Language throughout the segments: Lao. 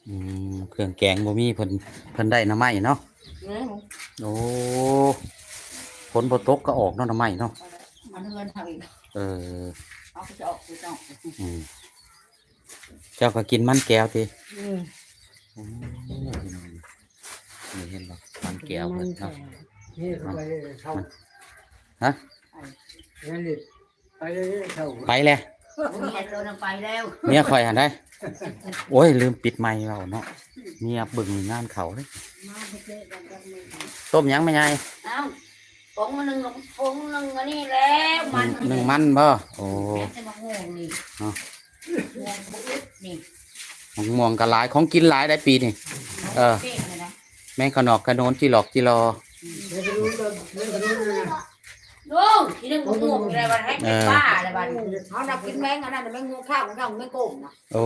ອືມ ເຄື່ອງແກງບໍ່ມີ ເພິ່ນ ເພິ່ນໄດ້ໜໍ່ໄມ້ເນາະ. ແມ່ນ. ໂອ້ ຝົນບໍ່ຕົກກໍອອກເນາະ ໜໍ່ໄມ້ເນາະ. ມັນເຮືອນເຮົາເອງ. ເອີ ເຮົາກໍຈະອອກໄປເນາະ. ອືມ ເຈົ້າກໍກິນມັນແກ້ວຕິ? ອືມ. ໂອ້ ພີ່ນ້ອງ ນີ້ເຫັນບໍ່? ມັນແກ້ວເພິ່ນເນາະ. ນີ້ໄປເຊົາ. ຮະ? ໄປແລ້ວ ໄປແລ້ວ. ເມຍໂຕນຳໄປແລ້ວ ເມຍຂ້ອຍຫັ້ນໄດ໋. ໂອ້ຍ ລືມປິດໄມค์ເວົ້າເນາະ ເມຍເບິ່ງງານເຂົາເດ້. ຕົ້ມຫຍັງແມ່ໃຫຍ່? ເອົ້າ ປົງໜຶ່ງ ປົງໜຶ່ງອັນນີ້ແລ້ວ ມັນ ໜຶ່ງມັນບໍ່? ໂອ້ ແມ່ນແຕ່ໝາກມ່ວງນີ້ ເນາະ ໝາກມ່ວງບໍ່ອຶດນີ້. ໝາກມ່ວງກໍຫຼາຍ ຂອງກິນຫຼາຍໄດ໋ປີນີ້. ເອີ ແມ່ງຂະໜອກຂະໂນນ ຈີຫຼອກຈີຫຼໍ່. ລຸງ ຊິໄດ້ໝາກມ່ວງຢູ່ໃນວັນໃຫ້ເປັນ ເອີ ປ້າແລ້ວບັດນີ້ ເຮົານັກກິນແມງອັນນັ້ນ ແມງງວງຂາວ ແມງໂກມນະ. ໂອ້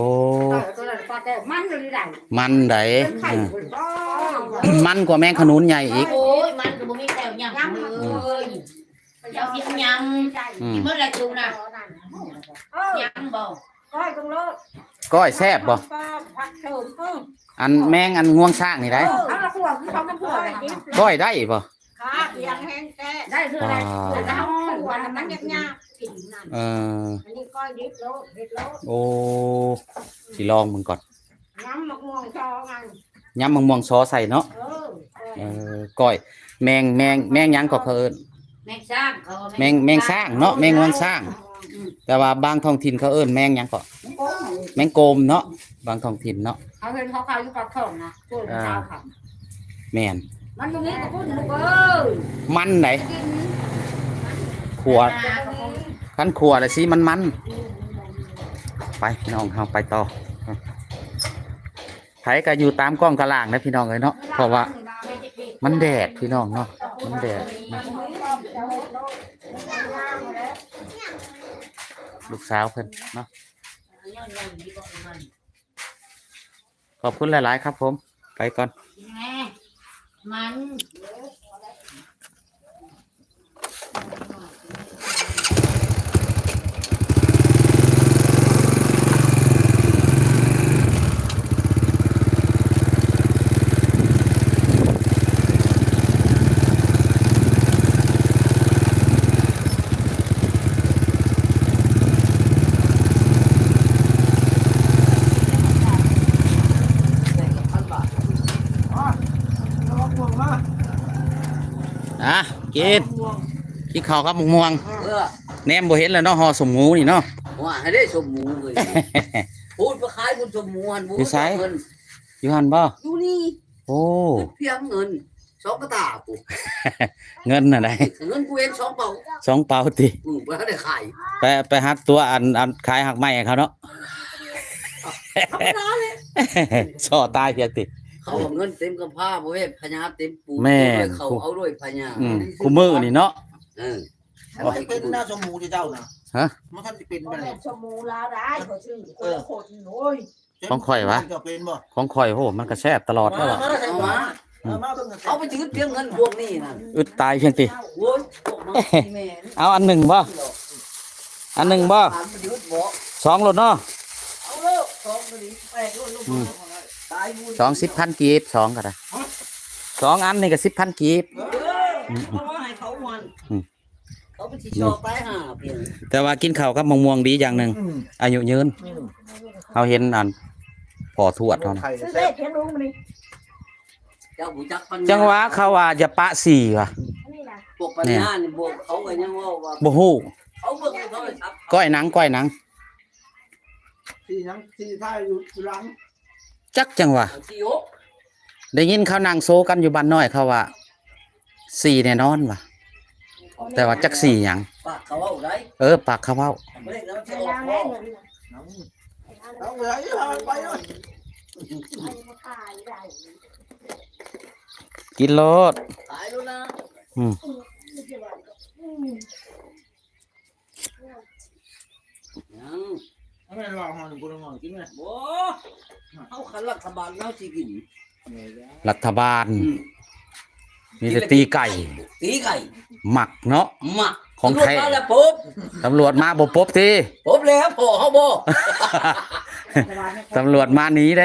ເອີ ໂຕນັ້ນປາແກ້ວ ມັນອີ່ຫຼີໃດ໋ ມັນໃດ໋. ເອີ ມັນກວ່າແມງຂະໜູນໃຫຍ່ອີກ. ໂອ້ຍ ມັນກໍບໍ່ມີແຊວຫຍັງເລີຍ ເຈົ້າກິນຫຍັງ? ອືມ ກິນໝົດແລ້ວຈຸນະ ເອີ ຍັງບໍ່? ກ້ອຍແຊບບໍ່? ອັນແມງອັນງວງຊ້າງນີ້ໄດ໋ ເອີ ກ້ອຍໄດ້ບໍ່? ຂາກຽງແຮງແທ້ ໄດ້ເທື່ອໃດ ອ່າ ເທື່ອໃດເຮົາ ມັນຍາກໆ ກິນນັ້ນ. ເອີ ອັນນີ້ກ້ອຍດິບໂລດ ເຮັດໂລດ. ໂອ້ ຊິລອງເບິ່ງກ່ອນ. ຍຳໝາກມ່ວງຊໍໃສ່ ຍຳໝາກມ່ວງຊໍໃສ່ເນາະ. ເອີ ເອີ ກ້ອຍ ແມງ ແມງ ແມງຫຍັງກໍເຂົາເອີ້ນ? ແມງຊ້າງ ເຂົາວ່າແມງ ແມງ ແມງຊ້າງເນາະ ແມງງວງຊ້າງ. ອືມ ແຕ່ວ່າບາງທ້ອງຖິ່ນເຂົາເອີ້ນແມງຫຍັງເກາະ? ແມງໂກມ ແມງໂກມເນາະ ບາງທ້ອງຖິ່ນເນາະ. ເຮົາເຫັນເຂົາຂາຍຢູ່ປາກຊ່ອງນະ ໂຕເປັນ ອ່າ ຊາວພັນ. ແມ່ນ ມັນບໍ່ມີກະພຸ້ນລູກເອີຍ ມັນໃດ໋. ຂົ້ວ ຄັນຂົ້ວລະຊິມັນໆ. ໄປພີ່ນ້ອງ ເຮົາໄປຕໍ່. ໃຜກໍຢູ່ຕາມກ້ອງຕາລ່າງນະພີ່ນ້ອງເອີຍເນາະ ເພາະວ່າມັນແດດພີ່ນ້ອງເນາະ ມັນແດດ. ລູກສາວເພິ່ນເນາະ ຂອບຄຸນຫຼາຍໆ ຄັບຜົມ ໄປກ່ອນ. ແມ່ ມັນ ອ່ະ ກິນ ກິນເຂົ້າກັບໝາກມ່ວງ. ເອີ ແນມບໍ່ເຫັນແລ້ວເນາະ ຫໍ່ສົມໝູນີ້ເນາະ. ວ່າໃຫ້ໄດ້ສົມໝູເວີຍ ພຸ້ນໄປຂາຍພຸ້ນສົມໝູຫັ້ນ. ຢູ່ໃສ? ຢູ່ຫັ້ນບໍ່? ຢູ່ນີ້. ໂອ້ ພຽງເງິນສອງກະຕ່າພຸ້ນ. ເງິນຫັ້ນໃດ? ເງິນກູເອງສອງເປົາ. ສອງເປົາຕິ? ອື ບໍ່ໄດ້ຂາຍ. ໄປ ໄປຮັດຕົວະອັນ ອັນຂາຍຮາກໄມ້ໃຫ້ເຂົາເນາະ. ທຳມະດາເລີຍ ສໍ້ຕາຍພຽງຕິ. ເຂົາເອົາເງິນເຕັມກຳພ້າ ບໍ່ແມ່ນພະຍາເຕັມປູ. ແມ່ນ ເຂົາເອົາດ້ວຍພະຍາ. ອື ຄູ່ມື້ນີ້ເນາະ. ເອີ ມັນຈະເປັນນະສົມໝູເຈົ້ານະ. ຮະ? ມັນທັນຈະເປັນບໍ່ແມ່ນສົມໝູລາວໄດ໋ ເຂົາຊື່ຄົນລະຄົນ. ໂອ້ຍ ຂອງຂ້ອຍຫວາ? ເຈົ້າເປັນບໍ່? ຂອງຂ້ອຍ ໂຫ ມັນກະແຊບຕະຫຼອດແລ້ວ. ມາ ມາ ມາ ເອົາໄປຈື່ພຽງເງິນພວກນີ້ນະ. ອຶດຕາຍພຽງຕິ. ໂອ້ຍ ເອົາອັນໜຶ່ງບໍ່? ອັນໜຶ່ງບໍ່? ສອງໂລດເນາະ. ເອົາໂລດ ສອງໂລດນີ້ແປດໂລດ. ອື ສອງສິບພັນກີບ ສອງກໍໄດ້. ສອງອັນນີ້ກໍສິບພັນກີບ. ເອີ ເອົາມາໃຫ້ເຂົາມັນ. ອື ເຂົາເປັນຊິຊອກຕາຍຫ່າພຽງ. ແຕ່ວ່າກິນເຂົ້າກັບໝາກມ່ວງດີຢ່າງໜຶ່ງ ອື ອາຍຸຍືນ. ອື ເຮົາເຫັນອັນພໍ່ທວດເຮົານະ. ເຈົ້າຮູ້ຈັກປັນຍາ? ຈັ່ງຫວະເຂົາວ່າຢ່າປະສີຫວະ. ພວກປັນຍານີ້ ພວກເຂົາກໍຍັງເວົ້າວ່າບໍ່ຮູ້. ເຂົາເບິ່ງໃນໂທລະສັບ ກ້ອຍໜັງ ກ້ອຍໜັງ. ສີຫຍັງ? ສີທ້າຍຢູ່ຫຼັງ. ຈັກຈັ່ງຫວະ ໄດ້ຍິນເຂົານັ່ງໂຊກັນຢູ່ບ້ານນ້ອຍ ເຂົາວ່າສີແນ່ນອນວ່າ ແຕ່ວ່າຈັກສີຫຍັງ. ປາກເຂົາເວົ້າໄດ໋. ເອີ ປາກເຂົາເວົ້າ. ເອົາໄປເລີຍ ກິນໂລດ. ຂາຍໂລດນະ. ອືມ. ຍັງ ເອົາແມ່ນວ່າເຮົານີ້ບໍ່ໄດ້ຫອຍກິນແມ່ນ. ບໍ່ ເຮົາຄັນລັດຖະບານເຮົາຊິກິນ. ລັດຖະບານ ອືມ ມີແຕ່ຕີໄກ່ ຕີໄກ່. ມັກເນາະ ມັກ. ຂອງແທ້. ຕຳຫຼວດມາແລ້ວປົບ ຕຳຫຼວດມາບໍ່ປົບຕິ? ປົບແລ້ວ ພໍເຮົາບໍ່? ຕຳຫຼວດມາໜີໄດ